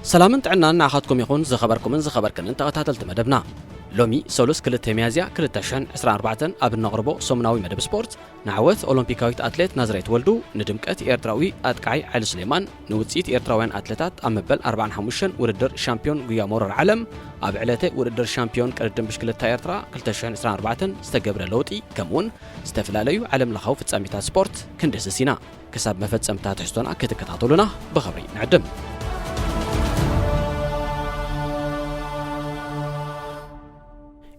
ሰላምን ጥዕናን ንዓኻትኩም ይኹን፣ ዝኸበርኩምን ዝኸበርክንን ተኸታተልቲ መደብና። ሎሚ ሰሉስ ክልተ ሚያዝያ ክልተ ሽሕን ዕስራን ኣርባዕተን ኣብ እነቕርቦ ሰሙናዊ መደብ ስፖርት፣ ንዓወት ኦሎምፒካዊት ኣትሌት ናዝሬት ወልዱ፣ ንድምቀት ኤርትራዊ ኣጥቃዓይ ሓይሊ ሱሌማን፣ ንውጽኢት ኤርትራውያን ኣትሌታት ኣብ መበል ኣርባዓን ሓሙሽተን ውድድር ሻምፒዮን ጉያ መውረር ዓለም፣ ኣብ ዕለተ ውድድር ሻምፒዮን ቅድድም ብሽክለታ ኤርትራ ክልተ ሽሕን ዕስራን ኣርባዕተን ዝተገብረ ለውጢ፣ ከምኡውን ዝተፈላለዩ ዓለምለኻዊ ፍጻሜታት ስፖርት ክንድህስስ ኢና። ክሳብ መፈጸምታ ትሕዝቶና ክትከታተሉና ብኽብሪ ንዕድም።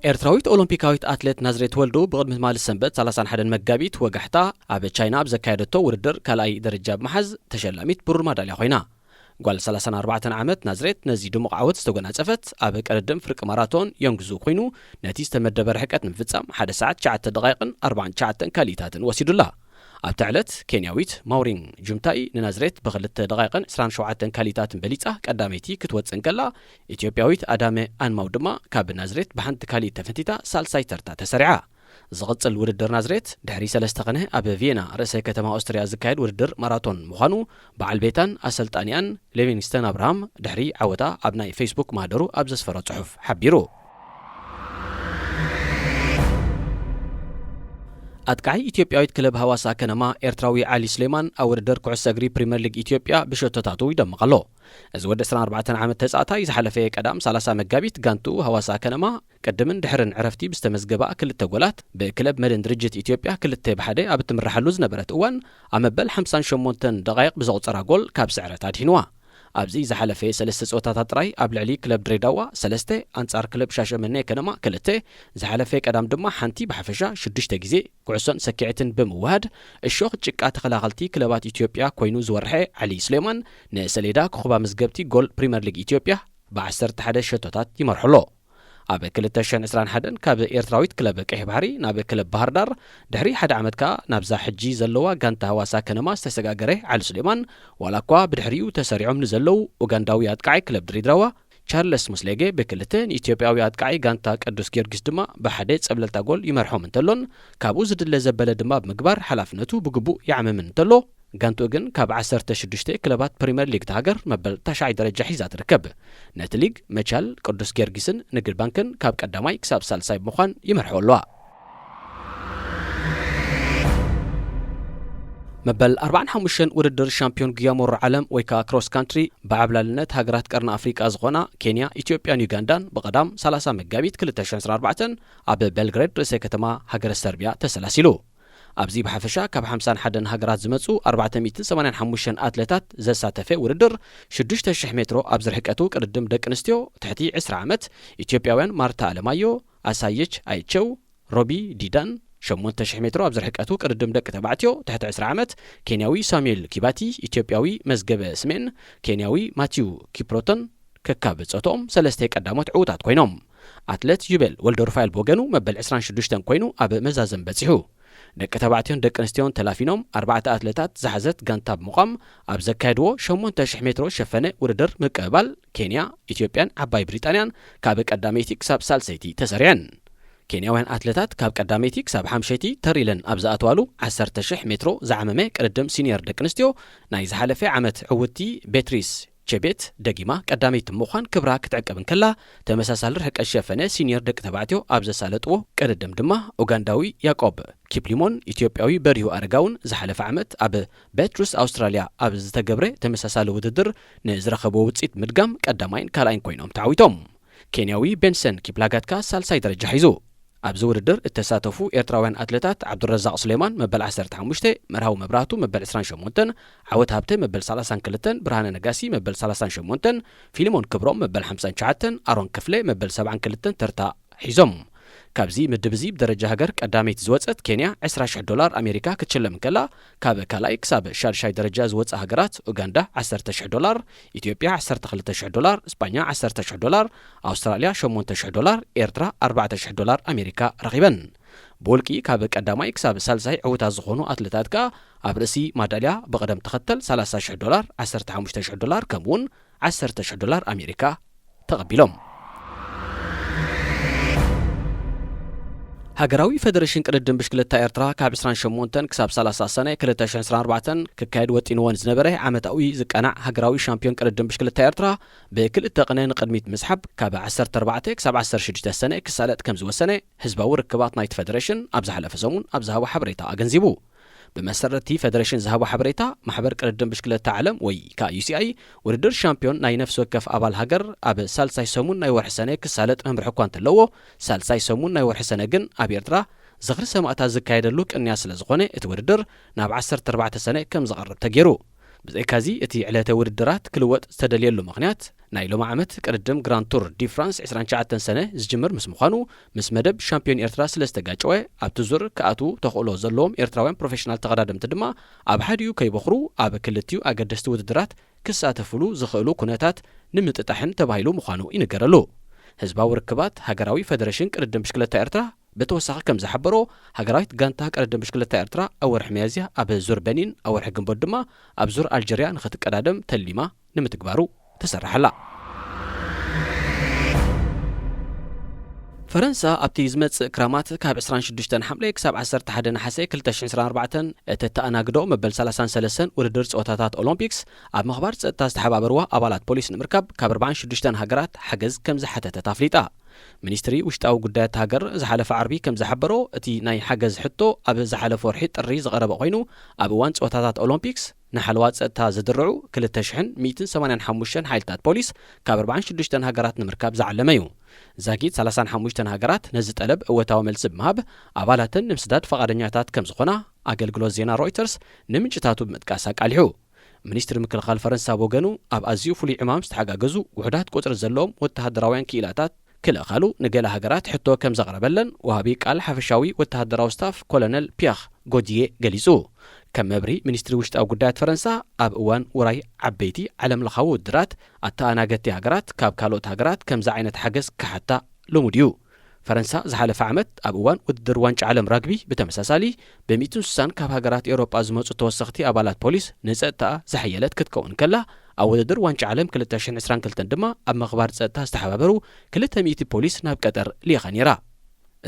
ኤርትራዊት ኦሎምፒካዊት ኣትሌት ናዝሬት ወልዱ ብቕድሚ ትማሊ ሰንበት ሰላሳን ሓደን መጋቢት ወጋሕታ ኣብ ቻይና ኣብ ዘካየደቶ ውድድር ካልኣይ ደረጃ ብምሓዝ ተሸላሚት ብሩር ማዳልያ ኮይና። ጓል ሰላሳን ኣርባዕተን ዓመት ናዝሬት ነዚ ድሙቕ ዓወት ዝተጎናጸፈት ኣብ ቅድድም ፍርቂ ማራቶን ዮንግዙ ኮይኑ ነቲ ዝተመደበ ርሕቀት ንምፍጻም ሓደ ሰዓት ትሽዓተ ደቓይቕን ኣርባዓን ትሽዓተን ካሊኢታትን ወሲዱላ። ኣብታ ዕለት ኬንያዊት ማውሪን ጁምታይ ንናዝሬት ብክልተ ደቓይቕን ዕስራን ሸውዓተን ካሊኢታትን በሊጻ ቀዳመይቲ ክትወጽእ እንከላ፣ ኢትዮጵያዊት ኣዳመ ኣንማው ድማ ካብ ናዝሬት ብሓንቲ ካሊኢት ተፈንቲታ ሳልሳይ ተርታ ተሰሪዓ። ዝቕጽል ውድድር ናዝሬት ድሕሪ ሰለስተ ቕነ ኣብ ቪየና ርእሰ ከተማ ኦስትርያ ዝካየድ ውድድር ማራቶን ምዃኑ በዓል ቤታን ኣሰልጣኒኣን ሌቪንግስተን ኣብርሃም ድሕሪ ዓወታ ኣብ ናይ ፌስቡክ ማህደሩ ኣብ ዘስፈሮ ጽሑፍ ሓቢሩ። ኣጥቃዒ ኢትዮጵያዊት ክለብ ሃዋሳ ከነማ ኤርትራዊ ዓሊ ስሌማን ኣብ ውድድር ኩዕሶ እግሪ ፕሪምየር ሊግ ኢትዮጵያ ብሸቶታቱ ይደምቕ ኣሎ። እዚ ወዲ ዕስራን ኣርባዕተን ዓመት ተጻዋታይ ዝሓለፈ ቀዳም ሰላሳ መጋቢት ጋንትኡ ሃዋሳ ከነማ ቅድምን ድሕርን ዕረፍቲ ብዝተመዝገባ ክልተ ጎላት ብክለብ መድን ድርጅት ኢትዮጵያ ክልተ ብሓደ ኣብ እትምርሓሉ ዝነበረት እዋን ኣብ መበል ሓምሳን ሸሞንተን ደቓይቕ ብዘቑጸራ ጎል ካብ ስዕረት ኣድሒንዋ። ኣብዚ ዝሓለፈ ሰለስተ ጸወታታት ጥራይ ኣብ ልዕሊ ክለብ ድሬዳዋ ሰለስተ ኣንጻር ክለብ ሻሸመኔ ከነማ ክልተ፣ ዝሓለፈ ቀዳም ድማ ሓንቲ ብሓፈሻ ሽዱሽተ ግዜ ኩዕሶን ሰኪዐትን ብምውሃድ እሾኽ ጭቃ ተኸላኸልቲ ክለባት ኢትዮጵያ ኮይኑ ዝወርሐ ዓሊ ስሌማን ንሰሌዳ ኮኸባ መዝገብቲ ጎል ፕሪምየር ሊግ ኢትዮጵያ ብዓሰርተ ሓደ ሸቶታት ይመርሖ ኣሎ። ኣብ ክልተ ሽሕን ዕስራን ሓደን ካብ ኤርትራዊት ክለብ ቀይሕ ባሕሪ ናብ ክለብ ባህር ዳር ድሕሪ ሓደ ዓመት ከኣ ናብዛ ሕጂ ዘለዋ ጋንታ ሃዋሳ ከነማ ዝተሰጋገረ ዓሊ ስሌማን ዋላ እኳ ብድሕሪኡ ተሰሪዖም ንዘለዉ ኡጋንዳዊ ኣጥቃዓይ ክለብ ድሬዳዋ ቻርለስ ሙስሌጌ ብክልተ ንኢትዮጵያዊ ኣጥቃዓይ ጋንታ ቅዱስ ጊዮርጊስ ድማ ብሓደ ጸብለልታ ጎል ይመርሖም እንተሎን ካብኡ ዝድለ ዘበለ ድማ ብምግባር ሓላፍነቱ ብግቡእ ይዓምምን እንተሎ ጋንትኡ ግን ካብ ዓሰርተ ሽዱሽተ ክለባት ፕሪምየር ሊግ እታ ሃገር መበል ታሽዓይ ደረጃ ሒዛ ትርከብ። ነቲ ሊግ መቻል፣ ቅዱስ ጊዮርጊስን ንግድ ባንክን ካብ ቀዳማይ ክሳብ ሳልሳይ ብምዃን ይመርሕኦ ኣለዋ። መበል ኣርባዓን ሓሙሽተን ውድድር ሻምፒዮን ጉያ ሞሮ ዓለም ወይ ከዓ ክሮስ ካንትሪ ብዓብላልነት ሃገራት ቀርኒ ኣፍሪቃ ዝኾና ኬንያ፣ ኢትዮጵያን ዩጋንዳን ብቐዳም ሰላሳ መጋቢት ክልተ ሽሕን ዕስራን ኣርባዕተን ኣብ ቤልግሬድ ርእሰ ከተማ ሃገረ ሰርቢያ ተሰላሲሉ። ኣብዚ ብሓፈሻ ካብ ሓምሳን ሓደን ሃገራት ዝመጹ ኣርባዕተ ሚእትን ሰማንያን ሓሙሽተን ኣትሌታት ዘሳተፈ ውድድር ሽዱሽተ ሽሕ ሜትሮ ኣብ ዝርሕቀቱ ቅድድም ደቂ ኣንስትዮ ትሕቲ ዕስራ ዓመት ኢትዮጵያውያን ማርታ ኣለማዮ፣ ኣሳየች ኣይቸው፣ ሮቢ ዲዳን ሸሞንተ ሽሕ ሜትሮ ኣብ ዝርሕቀቱ ቅድድም ደቂ ተባዕትዮ ትሕቲ ዕስራ ዓመት ኬንያዊ ሳሙኤል ኪባቲ፣ ኢትዮጵያዊ መዝገበ ስሜን ኬንያዊ ማቲው ኪፕሮቶን ከካብ ጾትኦም ሰለስተ ቀዳሞት ዕዉታት ኮይኖም። ኣትሌት ዩቤል ወልደሩፋኤል ብወገኑ መበል ዕስራን ሽዱሽተን ኮይኑ ኣብ መዛዘም በጺሑ። ደቂ ተባዕትዮን ደቂ ኣንስትዮን ተላፊኖም ኣርባዕተ ኣትሌታት ዝሓዘት ጋንታ ብምዃም ኣብ ዘካየድዎ ሸሞንተ ሽሕ ሜትሮ ዝሸፈነ ውድድር ምቅብባል ኬንያ፣ ኢትዮጵያን ዓባይ ብሪጣንያን ካብ ቀዳመይቲ ክሳብ ሳልሰይቲ ተሰሪዐን። ኬንያውያን ኣትሌታት ካብ ቀዳመይቲ ክሳብ ሓምሸይቲ ተር ኢለን ኣብ ዝኣተዋሉ ዓሰርተ ሽሕ ሜትሮ ዝዓመመ ቅድድም ሲኒየር ደቂ ኣንስትዮ ናይ ዝሓለፈ ዓመት ዕውትቲ ቤትሪስ ቼቤት ደጊማ ቀዳመይቲ ብምዃን ክብራ ክትዕቅብ እንከላ፣ ተመሳሳሊ ርሕቀት ዝሸፈነ ሲኒየር ደቂ ተባዕትዮ ኣብ ዘሳለጥዎ ቅድድም ድማ ኡጋንዳዊ ያቆብ ኪፕሊሞን ኢትዮጵያዊ በሪሁ ኣረጋውን ዝሓለፈ ዓመት ኣብ ቤትሩስ ኣውስትራልያ ኣብ ዝተገብረ ተመሳሳሊ ውድድር ንዝረኸብዎ ውፅኢት ምድጋም ቀዳማይን ካልኣይን ኮይኖም ተዓዊቶም። ኬንያዊ ቤንሰን ኪፕላጋት ከኣ ሳልሳይ ደረጃ ሒዙ። ኣብዚ ውድድር እተሳተፉ ኤርትራውያን ኣትሌታት ዓብዱረዛቕ ሱሌማን መበል ዓሰርተ ሓሙሽተ፣ መርሃዊ መብራህቱ መበል ዕስራን ሸሞንተን፣ ዓወት ሃብተ መበል ሰላሳን ክልተን፣ ብርሃነ ነጋሲ መበል ሰላሳን ሸሞንተን፣ ፊልሞን ክብሮም መበል ሓምሳን ትሽዓተን፣ ኣሮን ክፍለ መበል ሰብዓን ክልተን ተርታ ሒዞም። ካብዚ ምድብ እዚ ብደረጃ ሃገር ቀዳመይቲ ዝወጸት ኬንያ ዕስራ ሽሕ ዶላር ኣሜሪካ ክትሽለም እንከላ፣ ካብ ካልኣይ ክሳብ ሻድሻይ ደረጃ ዝወጻ ሃገራት ኡጋንዳ ዓሰርተ ሽሕ ዶላር፣ ኢትዮጵያ ዓሰርተ ክልተ ሽሕ ዶላር፣ ስጳኛ ዓሰርተ ሽሕ ዶላር፣ ኣውስትራልያ ሸሞንተ ሽሕ ዶላር፣ ኤርትራ ኣርባዕተ ሽሕ ዶላር ኣሜሪካ ረኺበን። ብውልቂ ካብ ቀዳማይ ክሳብ ሳልሳይ ዕዉታት ዝኾኑ ኣትሌታት ከኣ ኣብ ርእሲ ማዳልያ ብቕደም ተኸተል ሰላሳ ሽሕ ዶላር፣ ዓሰርተ ሓሙሽተ ሽሕ ዶላር ከምኡውን ዓሰርተ ሽሕ ዶላር ኣሜሪካ ተቐቢሎም። ሃገራዊ ፈደሬሽን ቅድድም ብሽክለታ ኤርትራ ካብ ዕስራን ሸሞንተን ክሳብ ሰላሳ ሰነ ክልተ ሽሕን ዕስራን ኣርባዕተን ክካየድ ወጢንዎ ንዝነበረ ዓመታዊ ዝቀናዕ ሃገራዊ ሻምፒዮን ቅድድም ብሽክለታ ኤርትራ ብክልተ ቅነ ንቕድሚት ምስሓብ ካብ ዓሰርተ ኣርባዕተ ክሳብ ዓሰርተ ሽዱሽተ ሰነ ክሳለጥ ከም ዝወሰነ ህዝባዊ ርክባት ናይቲ ፈደሬሽን ኣብ ዝሓለፈ ሰሙን ኣብ ዝሃቦ ሓበሬታ ኣገንዚቡ። ብመሰረት እቲ ፈደሬሽን ዝሃቦ ሓበሬታ፣ ማሕበር ቅድድም ብሽክለታ ዓለም ወይ ከዓ ዩ ሲ ኣይ ውድድር ሻምፒዮን ናይ ነፍሲ ወከፍ ኣባል ሃገር ኣብ ሳልሳይ ሰሙን ናይ ወርሒ ሰነ ክሳለጥ መምርሒ እኳ እንተለዎ፣ ሳልሳይ ሰሙን ናይ ወርሒ ሰነ ግን ኣብ ኤርትራ ዝኽሪ ሰማእታት ዝካየደሉ ቅንያ ስለ ዝኾነ እቲ ውድድር ናብ ዓሰርተ ኣርባዕተ ሰነ ከም ዝቐርብ ተገይሩ። ብዘይካዚ እቲ ዕለተ ውድድራት ክልወጥ ዝተደልየሉ ምኽንያት ናይ ሎሚ ዓመት ቅድድም ግራንድ ቱር ዲ ፍራንስ ዕስራን ትሽዓተን ሰነ ዝጅምር ምስ ምዃኑ ምስ መደብ ሻምፒዮን ኤርትራ ስለ ዝተጋጨወ ኣብቲ ዙር ክኣትዉ ተኽእሎ ዘለዎም ኤርትራውያን ፕሮፌሽናል ተቐዳደምቲ ድማ ኣብ ሓዲኡ ከይበኽሩ ኣብ ክልቲኡ ኣገደስቲ ውድድራት ክሳተፍሉ ዝኽእሉ ኩነታት ንምጥጣሕን ተባሂሉ ምዃኑ ይንገረሉ። ህዝባዊ ርክባት ሃገራዊ ፈደሬሽን ቅድድም ብሽክለታ ኤርትራ ብተወሳኺ ከም ዝሓበሮ፣ ሃገራዊት ጋንታ ቅድድም ብሽክለታ ኤርትራ ኣብ ወርሒ ሚያዝያ ኣብ ዙር በኒን፣ ኣብ ወርሒ ግንቦት ድማ ኣብ ዙር ኣልጀርያ ንኽትቀዳደም ተሊማ ንምትግባሩ ተሰርሓላ። ፈረንሳ ኣብቲ ዝመጽእ ክራማት ካብ ዕስራን ሽዱሽተን ሓምለ ክሳብ ዓሰርተ ሓደ ነሓሰ ክልተ ሽሕን ዕስራን ኣርባዕተን እተተኣናግዶ መበል ሰላሳን ሰለስተን ውድድር ጸወታታት ኦሎምፒክስ ኣብ ምኽባር ጸጥታ ዝተሓባበርዋ ኣባላት ፖሊስ ንምርካብ ካብ ኣርባዓን ሽዱሽተን ሃገራት ሓገዝ ከም ዝሓተተት ኣፍሊጣ። ሚኒስትሪ ውሽጣዊ ጉዳያት ሃገር ዝሓለፈ ዓርቢ ከም ዝሓበሮ፣ እቲ ናይ ሓገዝ ሕቶ ኣብ ዝሓለፈ ወርሒ ጥሪ ዝቐረበ ኮይኑ፣ ኣብ እዋን ጸወታታት ኦሎምፒክስ ንሓለዋ ጸጥታ ዝድርዑ ክልተ ሽሕን ሚእትን ሰማንያን ሓሙሽተን ሓይልታት ፖሊስ ካብ ኣርባዓን ሽዱሽተን ሃገራት ንምርካብ ዝዓለመ እዩ። ዛጊት ሰላሳን ሓሙሽተን ሃገራት ነዚ ጠለብ እወታዊ መልሲ ብምሃብ ኣባላተን ንምስዳድ ፈቓደኛታት ከም ዝኾና ኣገልግሎት ዜና ሮይተርስ ንምንጭታቱ ብምጥቃስ ኣቃሊሑ። ሚኒስትሪ ምክልኻል ፈረንሳ ብወገኑ፣ ኣብ ኣዝዩ ፍሉይ ዕማም ዝተሓጋገዙ ውሑዳት ቁጽሪ ዘለዎም ወተሃደራውያን ክኢላታት ክልእኻሉ ንገለ ሃገራት ሕቶ ከም ዘቕረበለን ወሃቢ ቃል ሓፈሻዊ ወተሃደራዊ ስታፍ ኮሎነል ፒየር ጎድዬ ገሊጹ። ከም መብርሂ፣ ሚኒስትሪ ውሽጣዊ ጉዳያት ፈረንሳ ኣብ እዋን ውራይ ዓበይቲ ዓለምለኻዊ ውድድራት ኣተኣናገድቲ ሃገራት ካብ ካልኦት ሃገራት ከምዚ ዓይነት ሓገዝ ክሓታ ልሙድ እዩ። ፈረንሳ ዝሓለፈ ዓመት ኣብ እዋን ውድድር ዋንጫ ዓለም ራግቢ ብተመሳሳሊ ብሚእትን ስሳን ካብ ሃገራት ኤውሮጳ ዝመጹ ተወሰኽቲ ኣባላት ፖሊስ ንጸጥታኣ ዘሐየለት ክትከውን ከላ፣ ኣብ ውድድር ዋንጫ ዓለም ክልተ ሽሕን ዕስራን ክልተን ድማ ኣብ ምኽባር ጸጥታ ዝተሓባበሩ ክልተ ሚእቲ ፖሊስ ናብ ቀጠር ልኢኻ ነይራ።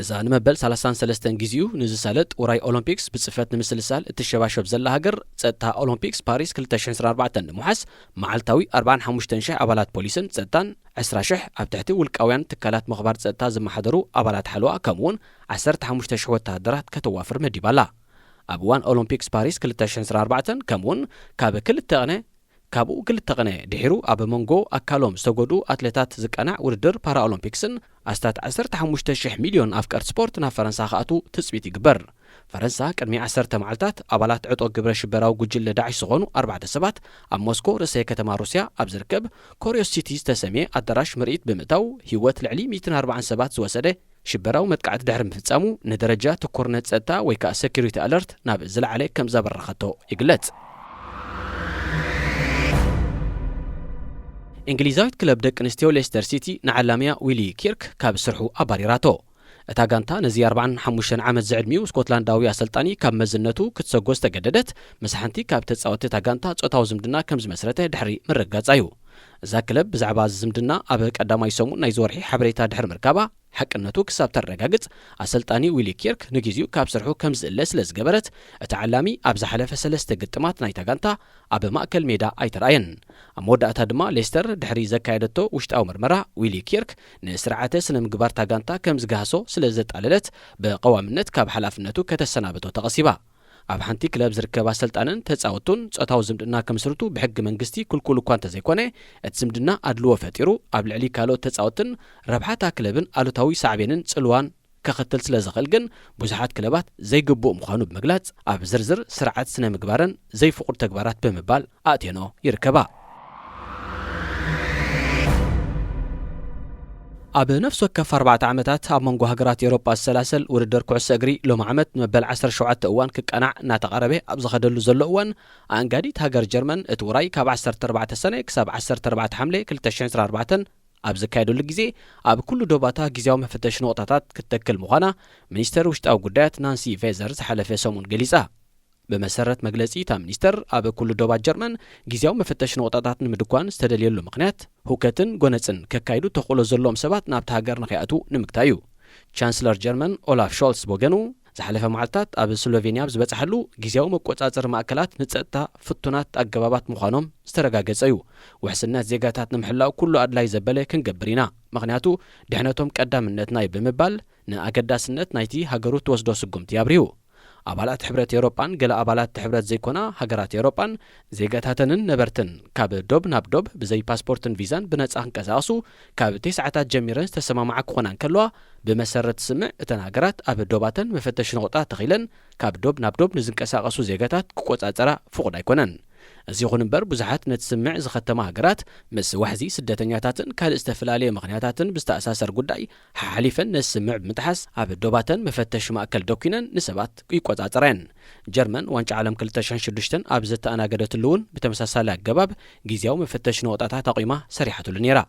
እዛ ንመበል ሰላሳን ሰለስተን ግዜኡ ንዝሳለጥ ውራይ ኦሎምፒክስ ብጽፈት ንምስልሳል እትሸባሸብ ዘላ ሃገር፣ ጸጥታ ኦሎምፒክስ ፓሪስ ክልተ ሽሕን ዕስራን ኣርባዕተን ንምውሓስ መዓልታዊ ኣርባዓን ሓሙሽተን ሽሕ ኣባላት ፖሊስን ጸጥታን ዕስራ ሽሕ ኣብ ትሕቲ ውልቃውያን ትካላት ምኽባር ጸጥታ ዝመሓደሩ ኣባላት ሓለዋ፣ ከምኡ'ውን ዓሰርተ ሓሙሽተ ሽሕ ወተሃደራት ከተዋፍር መዲባ ኣላ። ኣብ እዋን ኦሎምፒክስ ፓሪስ ክልተ ሽሕን ዕስራን ኣርባዕተን ከምኡ'ውን ካብ ክልተ ቅነ ካብኡ ክልተ ቅነ ድሒሩ ኣብ መንጎ ኣካሎም ዝተጎድኡ ኣትሌታት ዝቀናዕ ውድድር ፓራኦሎምፒክስን ኣስታት ዓሰርተ ሓሙሽተ ሽሕ ሚልዮን ኣፍቀርቲ ስፖርት ናብ ፈረንሳ ክኣትዉ ትጽቢት ይግበር። ፈረንሳ ቅድሚ ዓሰርተ መዓልታት ኣባላት ዕጡቕ ግብረ ሽበራዊ ጉጅለ ዳዕሽ ዝኾኑ ኣርባዕተ ሰባት ኣብ ሞስኮ ርእሰ ከተማ ሩስያ ኣብ ዝርከብ ኮሪዮሲቲ ዝተሰምየ ኣዳራሽ ምርኢት ብምእታው ህይወት ልዕሊ ሚእትን ኣርባዓን ሰባት ዝወሰደ ሽበራዊ መጥቃዕቲ ድሕሪ ምፍጻሙ ንደረጃ ትኩርነት ጸጥታ ወይ ከኣ ሴኩሪቲ ኣለርት ናብ ዝለዓለ ከም ዘበረኸቶ ይግለጽ። እንግሊዛዊት ክለብ ደቂ ኣንስትዮ ሌስተር ሲቲ ንዓላሚያ ዊሊ ኪርክ ካብ ስርሑ ኣባሪራቶ። እታ ጋንታ ነዚ ኣርባዓን ሓሙሽተን ዓመት ዝዕድሚኡ ስኮትላንዳዊ ኣሰልጣኒ ካብ መዝነቱ ክትሰጎ ዝተገደደት ምስ ሓንቲ ካብ ተጻወትቲ እታ ጋንታ ጾታዊ ዝምድና ከም ዝመስረተ ድሕሪ ምርግጋጻ እዩ። እዛ ክለብ ብዛዕባ እዚ ዝምድና ኣብ ቀዳማይ ሰሙን ናይዚ ወርሒ ሓበሬታ ድሕሪ ምርካባ፣ ሓቅነቱ ክሳብ ተረጋግጽ ኣሰልጣኒ ዊሊ ኪርክ ንግዜኡ ካብ ስርሑ ከም ዝእለ ስለ ዝገበረት፣ እቲ ዓላሚ ኣብ ዝሓለፈ ሰለስተ ግጥማት ናይታ ጋንታ ኣብ ማእከል ሜዳ ኣይተራእየን። ኣብ መወዳእታ ድማ ሌስተር ድሕሪ ዘካየደቶ ውሽጣዊ ምርመራ፣ ዊሊ ኪርክ ንስርዓተ ስነ ምግባር እታ ጋንታ ከም ዝገሃሶ ስለ ዘጣለለት፣ ብቐዋምነት ካብ ሓላፍነቱ ከተሰናብቶ ተቐሲባ። ኣብ ሓንቲ ክለብ ዝርከባ ኣሰልጣንን ተጻወቱን ጾታዊ ዝምድና ክምስርቱ ብሕጊ መንግስቲ ክልኩል እኳ እንተዘይኮነ፣ እቲ ዝምድና ኣድልዎ ፈጢሩ ኣብ ልዕሊ ካልኦት ተጻወትን ረብሓ እታ ክለብን ኣሉታዊ ሳዕቤንን ጽልዋን ከኸትል ስለ ዝኽእል ግን፣ ብዙሓት ክለባት ዘይግቡእ ምዃኑ ብምግላጽ፣ ኣብ ዝርዝር ስርዓት ስነ ምግባረን ዘይፍቑድ ተግባራት ብምባል ኣእትየንኦ ይርከባ። ኣብ ነፍሲ ወከፍ ኣርባዕተ ዓመታት ኣብ መንጎ ሃገራት ኤውሮጳ ዝሰላሰል ውድድር ኩዕሶ እግሪ ሎሚ ዓመት ንመበል ዓሰርተ ሸውዓተ እዋን ክቀናዕ እናተቓረበ ኣብ ዝኸደሉ ዘሎ እዋን፣ ኣእንጋዲት ሃገር ጀርመን እቲ ውራይ ካብ ዓሰርተ ኣርባዕተ ሰነ ክሳብ ዓሰርተ ኣርባዕተ ሓምለ ክልተ ሽሕን ዕስራን ኣርባዕተን ኣብ ዝካየደሉ ግዜ ኣብ ኩሉ ዶባታ ግዜያዊ መፈተሺ ነቑጣታት ክትተክል ምዃና ሚኒስተር ውሽጣዊ ጉዳያት ናንሲ ቬዘር ዝሓለፈ ሰሙን ገሊጻ። ብመሰረት መግለጺ እታ ሚኒስተር፣ ኣብ ኩሉ ዶባት ጀርመን ግዜያዊ መፈተሺ ነቑጣታት ንምድኳን ዝተደልየሉ ምኽንያት፣ ህውከትን ጎነጽን ከካይዱ ተኽእሎ ዘለዎም ሰባት ናብቲ ሃገር ንኸይኣትዉ ንምግታእ እዩ። ቻንስለር ጀርመን ኦላፍ ሾልስ ብወገኑ፣ ዝሓለፈ መዓልታት ኣብ ስሎቬንያ ኣብ ዝበጽሓሉ፣ ግዜያዊ መቆጻጸሪ ማእከላት ንጸጥታ ፍቱናት ኣገባባት ምዃኖም ዝተረጋገጸ እዩ። ውሕስነት ዜጋታት ንምሕላው ኩሉ ኣድላይ ዘበለ ክንገብር ኢና፣ ምኽንያቱ ድሕነቶም ቀዳምነትና እዩ ብምባል፣ ንኣገዳስነት ናይቲ ሃገሩ ትወስዶ ስጉምቲ ኣብሪሁ። ኣባላት ሕብረት ኤውሮጳን ገለ ኣባላት ሕብረት ዘይኮና ሃገራት ኤውሮጳን፣ ዜጋታተንን ነበርትን ካብ ዶብ ናብ ዶብ ብዘይ ፓስፖርትን ቪዛን ብነጻ ክንቀሳቐሱ ካብ ተስዓታት ጀሚረን ዝተሰማማዓ ክኾና እንከለዋ፣ ብመሰረት ስምዕ እተን ሃገራት ኣብ ዶባተን መፈተሺ ነቑጣ ተኺለን ካብ ዶብ ናብ ዶብ ንዝንቀሳቐሱ ዜጋታት ክቆጻጸራ ፍቑድ ኣይኮነን። እዚ ይኹን እምበር፣ ብዙሓት ነቲ ስምዕ ዝኸተማ ሃገራት ምስ ዋሕዚ ስደተኛታትን ካልእ ዝተፈላለየ ምኽንያታትን ብዝተኣሳሰር ጉዳይ ሓሓሊፈን ነቲ ስምዕ ብምጥሓስ ኣብ ዶባተን መፈተሺ ማእከል ደኲነን ንሰባት ይቆጻጸራ እየን። ጀርመን ዋንጫ ዓለም ክልተ ሽሕን ሽዱሽተን ኣብ ዘተኣናገደትሉ እውን ብተመሳሳሊ ኣገባብ ግዜያዊ መፈተሺ ነቑጣታት ኣቑማ ሰሪሓትሉ ነይራ።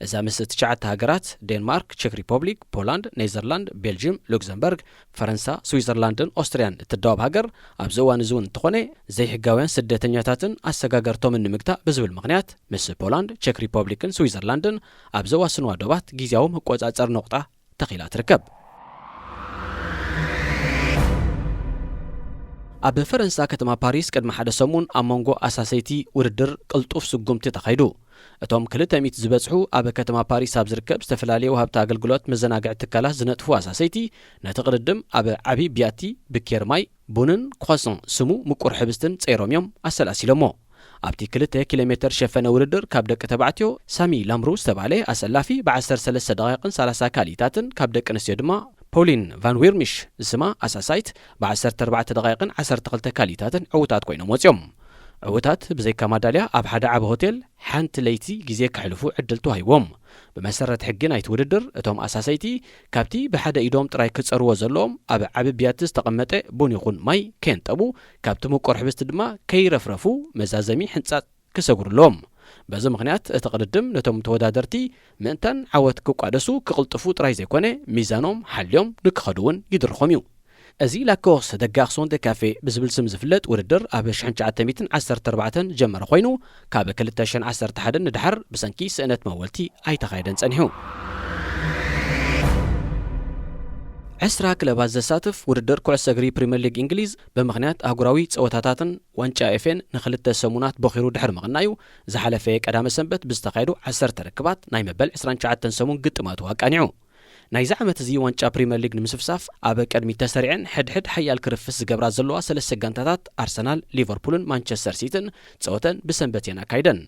እዛ ምስ ትሽዓተ ሃገራት፣ ዴንማርክ፣ ቸክ ሪፐብሊክ፣ ፖላንድ፣ ኔዘርላንድ፣ ቤልጅም፣ ሉክዘምበርግ፣ ፈረንሳ፣ ስዊዘርላንድን ኦስትርያን እትዳወብ ሃገር፣ ኣብዚ እዋን እዚ እውን እንተኾነ ዘይሕጋውያን ስደተኛታትን ኣሰጋገርቶምን ንምግታእ ብዝብል ምኽንያት ምስ ፖላንድ፣ ቸክ ሪፐብሊክን ስዊዘርላንድን ኣብ ዘዋስንዋ ዶባት ግዜያዊ መቆጻጸሪ ነቑጣ ተኺላ ትርከብ። ኣብ ፈረንሳ ከተማ ፓሪስ ቅድሚ ሓደ ሰሙን ኣብ መንጎ ኣሳሰይቲ ውድድር ቅልጡፍ ስጉምቲ ተኻይዱ። እቶም ክልተ ሚእቲ ዝበጽሑ ኣብ ከተማ ፓሪስ ኣብ ዝርከብ ዝተፈላለየ ወሃብቲ ኣገልግሎት መዘናግዒ ትካላት ዝነጥፉ ኣሳሰይቲ ነቲ ቅድድም ኣብ ዓቢ ቢያቲ ብኬር ማይ ቡንን ኳሶን ስሙ ምቁር ሕብስትን ጸይሮም እዮም ኣሰላሲሎሞ። ኣብቲ ክልተ ኪሎ ሜተር ሸፈነ ውድድር ካብ ደቂ ተባዕትዮ ሳሚ ላምሩ ዝተባህለ ኣሰላፊ ብ ዓሰርተ ሰለስተ ደቂቕን ሰላሳ ካልኢታትን ካብ ደቂ ኣንስትዮ ድማ ፖሊን ቫን ዊርሚሽ ዝስማ ኣሳሳይት ብ ዓሰርተ ኣርባዕተ ደቂቕን ዓሰርተ ክልተ ካልኢታትን ዕዉታት ኮይኖም ወፂኦም። ዕዉታት ብዘይካ ማዳልያ ኣብ ሓደ ዓቢ ሆቴል ሓንቲ ለይቲ ግዜ ከሕልፉ ዕድል ተዋሂብዎም። ብመሰረት ሕጊ ናይቲ ውድድር እቶም ኣሳሰይቲ ካብቲ ብሓደ ኢዶም ጥራይ ክጸርዎ ዘለዎም ኣብ ዓቢ ብያቲ ዝተቐመጠ ቡን ይኹን ማይ ከየንጠቡ፣ ካብቲ ምቁር ሕብስቲ ድማ ከይረፍረፉ መዛዘሚ ሕንጻጽ ክሰግሩ ኣለዎም። በዚ ምኽንያት እቲ ቅድድም ነቶም ተወዳደርቲ ምእንታን ዓወት ክቋደሱ ክቕልጥፉ ጥራይ ዘይኮነ፣ ሚዛኖም ሓልዮም ንክኸዱ እውን ይድርኾም እዩ። እዚ ላኮርስ ደጋርሶን ደ ካፌ ብዝብል ስም ዝፍለጥ ውድድር ኣብ ሽሕን ትሽዓተ ሚእትን ዓሰርተ ኣርባዕተን ጀመረ ኮይኑ፣ ካብ ክልተ ሽሕን ዓሰርተ ሓደን ንድሓር ብሰንኪ ስእነት መወልቲ ኣይተኻየደን ጸኒሑ። ዕስራ ክለባት ዘሳትፍ ውድድር ኩዕሶ እግሪ ፕሪምየር ሊግ እንግሊዝ ብምኽንያት ኣህጉራዊ ጸወታታትን ዋንጫ ኤፍኤን ንኽልተ ሰሙናት ቦኺሩ ድሕሪ ምቕናዩ፣ ዝሓለፈ ቀዳመ ሰንበት ብዝተኻየዱ ዓሰርተ ርክባት ናይ መበል ዕስራን ትሽዓተን ሰሙን ግጥማቱ ኣቃኒዑ። ናይዚ ዓመት እዚ ዋንጫ ፕሪምየር ሊግ ንምስፍሳፍ ኣብ ቅድሚት ተሰሪዐን ሕድሕድ ሓያል ክርፍስ ዝገብራ ዘለዋ ሰለስተ ጋንታታት ኣርሰናል፣ ሊቨርፑልን ማንቸስተር ሲቲን ጸወተን ብሰንበት እየን ኣካይደን።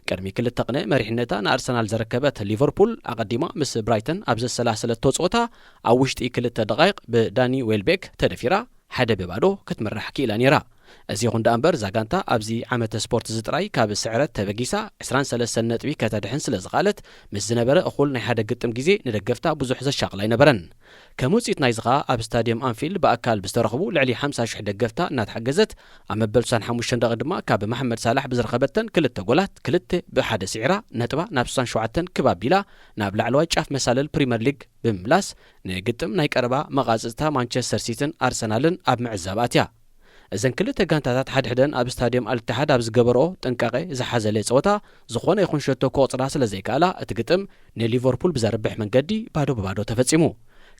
ቅድሚ ክልተ ቅነ መሪሕነታ ንኣርሰናል ዘረከበት ሊቨርፑል ኣቐዲማ ምስ ብራይተን ኣብ ዘሰላሰለቶ ጸወታ ኣብ ውሽጢ ክልተ ደቓይቕ ብዳኒ ዌልቤክ ተደፊራ ሓደ ብባዶ ክትምራሕ ክኢላ ነይራ። እዚ ይኹን ደኣ እምበር፣ እዛ ጋንታ ኣብዚ ዓመተ ስፖርት እዚ ጥራይ ካብ ስዕረት ተበጊሳ ዕስራን ሰለስተን ነጥቢ ከተድሕን ስለ ዝኸኣለት፣ ምስ ዝነበረ እኹል ናይ ሓደ ግጥም ግዜ ንደገፍታ ብዙሕ ዘሻቕል ኣይነበረን። ከም ውጽኢት ናይዚ ኸኣ፣ ኣብ ስታድየም ኣንፊልድ ብኣካል ብዝተረኽቡ ልዕሊ ሓምሳ ሽሕ ደገፍታ እናተሓገዘት፣ ኣብ መበል ስሳን ሓሙሽተን ደቒቕ ድማ ካብ መሓመድ ሳላሕ ብዝረኸበተን ክልተ ጎላት ክልተ ብሓደ ስዒራ፣ ነጥባ ናብ ስሳን ሸውዓተን ክብ ኣቢላ፣ ናብ ላዕለዋይ ጫፍ መሳልል ፕሪምየር ሊግ ብምምላስ፣ ንግጥም ናይ ቀረባ መቓጽጽታ ማንቸስተር ሲቲን ኣርሰናልን ኣብ ምዕዛብ ኣትያ። እዘን ክልተ ጋንታታት ሓድሕደን ኣብ ስታድየም ኣልትሓድ ኣብ ዝገበርኦ ጥንቃቐ ዝሓዘለ ጸወታ፣ ዝኾነ ይኹን ሸቶ ክቑጽራ ስለ ዘይከኣላ፣ እቲ ግጥም ንሊቨርፑል ብዘርብሕ መንገዲ ባዶ ብባዶ ተፈጺሙ።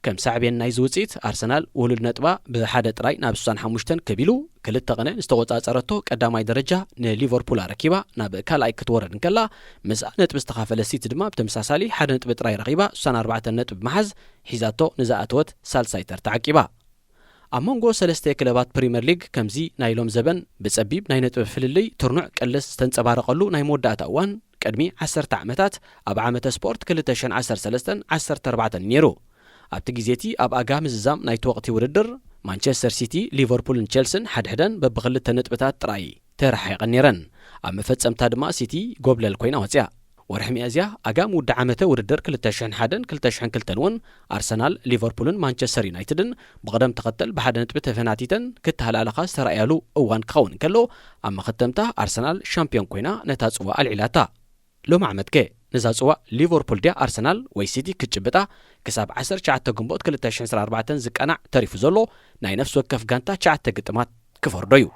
ከም ሳዕቤን ናይዚ ውጽኢት፣ ኣርሰናል ውሉድ ነጥባ ብሓደ ጥራይ ናብ ስሳን ሓሙሽተን ክብ ኢሉ፣ ክልተ ቅነ ዝተቖጻጸረቶ ቀዳማይ ደረጃ ንሊቨርፑል ኣረኪባ ናብ ካልኣይ ክትወርድ እንከላ፣ ምስኣ ነጥቢ ዝተኻፈለ ሲቲ ድማ ብተመሳሳሊ ሓደ ነጥቢ ጥራይ ረኺባ ስሳን ኣርባዕተን ነጥቢ ብምሓዝ ሒዛቶ ንዝኣተወት ሳልሳይ ተርታ ዓቂባ። ኣብ መንጎ ሰለስተ ክለባት ፕሪምየር ሊግ ከምዚ ናይ ሎም ዘበን ብጸቢብ ናይ ነጥቢ ፍልልይ ትርኑዕ ቅልስ ዝተንጸባረቐሉ ናይ መወዳእታ እዋን ቅድሚ ዓሰርተ ዓመታት ኣብ ዓመተ ስፖርት ክልተ ሽሕን ዓሰርተ ሰለስተን ዓሰርተ ኣርባዕተን ነይሩ። ኣብቲ ግዜ እቲ ኣብ ኣጋ ምዝዛም ናይቲ ወቕቲ ውድድር፣ ማንቸስተር ሲቲ፣ ሊቨርፑልን ቸልስን ሓድሕደን በብኽልተ ነጥብታት ጥራይ ተረሓሒቐን ነይረን። ኣብ መፈጸምታ ድማ ሲቲ ጎብለል ኮይና ወጽያ። ወርሒ ሚያዝያ፣ ኣጋ ምውዳእ ዓመተ ውድድር ክልተ ሽሕን ሓደን ክልተ ሽሕን ክልተን እውን ኣርሰናል፣ ሊቨርፑልን ማንቸስተር ዩናይትድን ብቕደም ተኸተል ብሓደ ነጥቢ ተፈናቲተን ክተሃላለኻ ዝተራእያሉ እዋን ክኸውን እንከሎ፣ ኣብ መኸተምታ ኣርሰናል ሻምፒዮን ኮይና ነታ ጽዋ ኣልዒላታ። ሎሚ ዓመትከ ነዛ ጽዋ ሊቨርፑል ድያ ኣርሰናል ወይ ሲቲ ክትጭብጣ? ክሳብ ዓሰርተ ትሽዓተ ግንቦት ክልተ ሽሕን ዕስራን ኣርባዕተን ዝቀናዕ ተሪፉ ዘሎ ናይ ነፍሲ ወከፍ ጋንታ ትሽዓተ ግጥማት ክፈርዶ እዩ።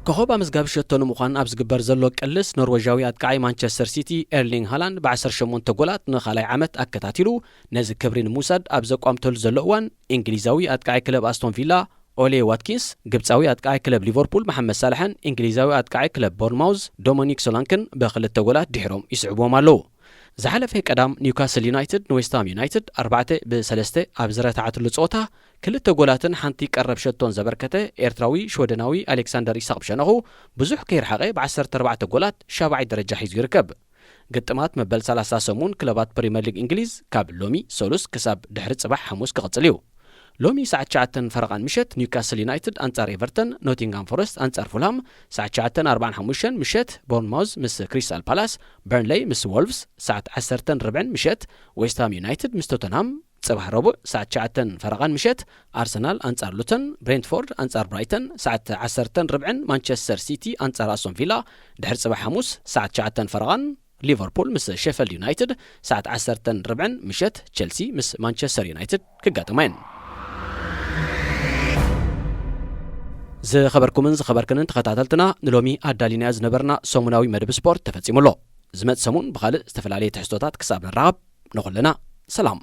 ኮኸብ ኣመዝጋቢ ሸቶ ንምዃን ኣብ ዝግበር ዘሎ ቅልስ፣ ኖርዌጃዊ ኣጥቃዓይ ማንቸስተር ሲቲ ኤርሊንግ ሃላንድ ብ18 ጎላት ንኻልኣይ ዓመት ኣከታቲሉ ነዚ ክብሪ ንምውሳድ ኣብ ዘቋምተሉ ዘሎ እዋን፣ እንግሊዛዊ ኣጥቃዓይ ክለብ ኣስቶን ቪላ ኦሌ ዋትኪንስ፣ ግብጻዊ ኣጥቃዓይ ክለብ ሊቨርፑል መሓመድ ሳላሕን እንግሊዛዊ ኣጥቃዓይ ክለብ ቦርንማውዝ ዶሚኒክ ሶላንክን ብክልተ ጎላት ድሒሮም ይስዕብዎም ኣለዉ። ዝሓለፈ ቀዳም ኒውካስል ዩናይትድ ንዌስትሃም ዩናይትድ ኣርባዕተ ብ3 ኣብ ዝረታዓትሉ ጸወታ፣ ክልተ ጎላትን ሓንቲ ቀረብ ሸቶን ዘበርከተ ኤርትራዊ ሽወደናዊ ኣሌክሳንደር ኢሳቕ ብሸነኹ፣ ብዙሕ ከይርሓቐ ብ14 ጎላት ሻብዓይ ደረጃ ሒዙ ይርከብ። ግጥማት መበል 30 ሰሙን ክለባት ፕሪምየር ሊግ እንግሊዝ ካብ ሎሚ ሰሉስ ክሳብ ድሕሪ ጽባሕ ሓሙስ ክቕጽል እዩ። ሎሚ ሰዓት ትሽዓተን ፈረቓን ምሸት ኒውካስል ዩናይትድ ኣንጻር ኤቨርተን፣ ኖቲንግሃም ፎረስት ኣንጻር ፉልሃም፣ ሰዓት ትሽዓተን ኣርባዓን ሓሙሽተን ምሸት ቦርንማውዝ ምስ ክሪስታል ፓላስ፣ በርንሌይ ምስ ወልቭስ፣ ሰዓት ዓሰርተን ርብዕን ምሸት ዌስትሃም ዩናይትድ ምስ ቶተንሃም፣ ጽባሕ ረቡዕ ሰዓት ትሽዓተን ፈረቓን ምሸት ኣርሰናል ኣንጻር ሉተን፣ ብሬንትፎርድ ኣንጻር ብራይተን፣ ሰዓት ዓሰርተን ርብዕን ማንቸስተር ሲቲ ኣንጻር ኣስቶን ቪላ፣ ድሕሪ ጽባሕ ሓሙስ ሰዓት ትሽዓተን ፈረቓን ሊቨርፑል ምስ ሼፈልድ ዩናይትድ፣ ሰዓት ዓሰርተን ርብዕን ምሸት ቸልሲ ምስ ማንቸስተር ዩናይትድ ክጋጠማ እየን። ዝኸበርኩምን ዝኸበርክንን ተኸታተልትና፣ ንሎሚ ኣዳሊናዮ ዝነበርና ሰሙናዊ መደብ ስፖርት ተፈጺሙ ኣሎ። ዝመጽእ ሰሙን ብኻልእ ዝተፈላለየ ትሕዝቶታት ክሳብ ንራኸብ፣ ንኹልና ሰላም።